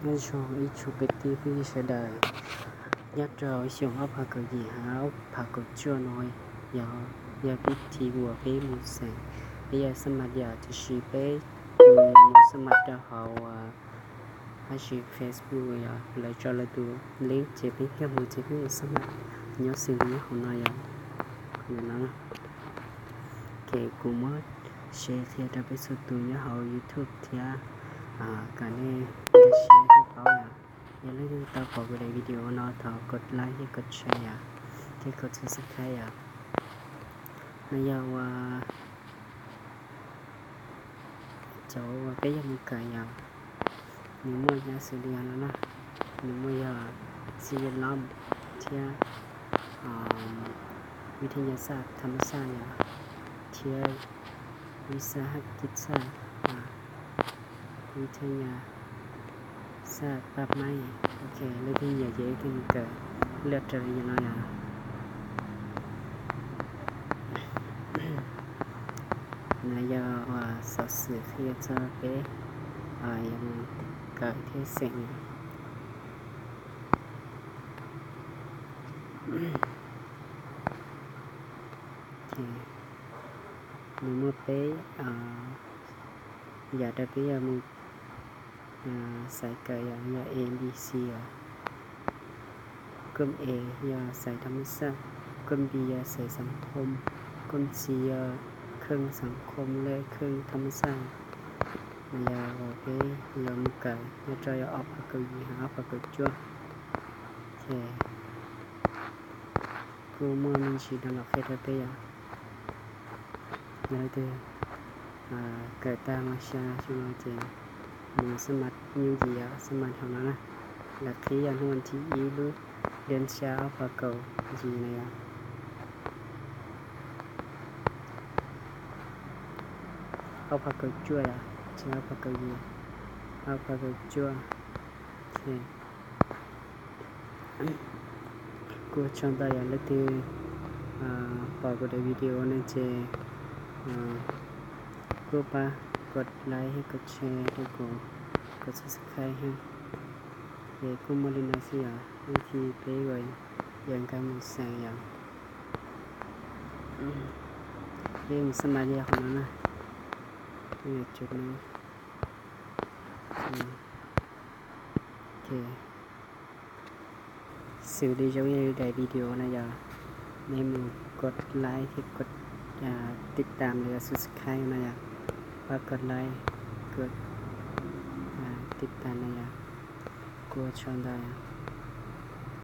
Nyob zoo ib tsoom kwv tij phooj ywg sawv daws, nyob rau xyoo ob phav kaum yim hab ob phav kaum cuaj no, yog, yog peb thim uas peb mus xeem, peb yog xab mas yom, tiam sis peb mus xab mas rau hauv, hab tsis Facebook yom, lawv tso lawv tus link ces peb nkag mus ces peb mus xab mas nyob xws li nyob hauv no yom. Ces kuv muab share qhia rau peb txhua tus nyob hauv YouTube thiab, kom nej nkag siab thiab paub yom. Yog leej twg tau pom kuv daim video no thov kos like thiab kos share yom, thiab kos subscribe yom. No yog ua cov uas peb yog mus kawm yom, nws muaj yam xws li no na, nws muaj yog สิ่งแวดล้อม thiab วิทยาศาสตร์ธรรมชาติ yom, thiab วิสาหกิจศาสตร์ วิทยาศาสตร์ป่าไม้. Ok, leej twg nyiam ces leej twg mus kawm, lwaj raws li no yom. No yog uas xov xwm qhia txog peb yuav mus kawm thiab xeem. Nws muaj peb yam rau peb yuav mus xaiv kawm yom, yog A, B, C yom. Koj A yog xaiv ธรรมศาสตร์, koj B yog xaiv สังคม, koj C yog เครื่องสังคม และเครื่องธรรมศาสตร์. No yog uas peb yuav mus kawm nyob rau yog ob phav kaum yim hab ob phav kaum cuaj. Ces kuj muaj me ntsis no los qhia rau peb yom. Yog leej twg kawm tag mos xya xyoo no ces mus xab mas yooj yim yom, xab mas hauv no na. Lawv qhib yog hnub vas thiv ib lub xiab xya ob phav kaum yim na yom. Ob phav kaum cuaj yom, tsis ob phav kaum yim, ob phav kaum cuaj. Kuj tsaug ntau yom, leej twg pom kuv daim video no ces kuj pab kos like thiab kos share rau kuv, kos subscribe thiab. Ces kuj muaj li no xwb yom, ib thim peb yuav nkag mus xeem yom. Peb mus xab mas li hauv no na, peb yuav tsum no. Xws li zoo li daim video no yom, nej mus kos like thiab kos ติดตาม los yog subscribe no yom, pab kos like, kos ติดตาม no yom. Kuj tsaug ntau yom.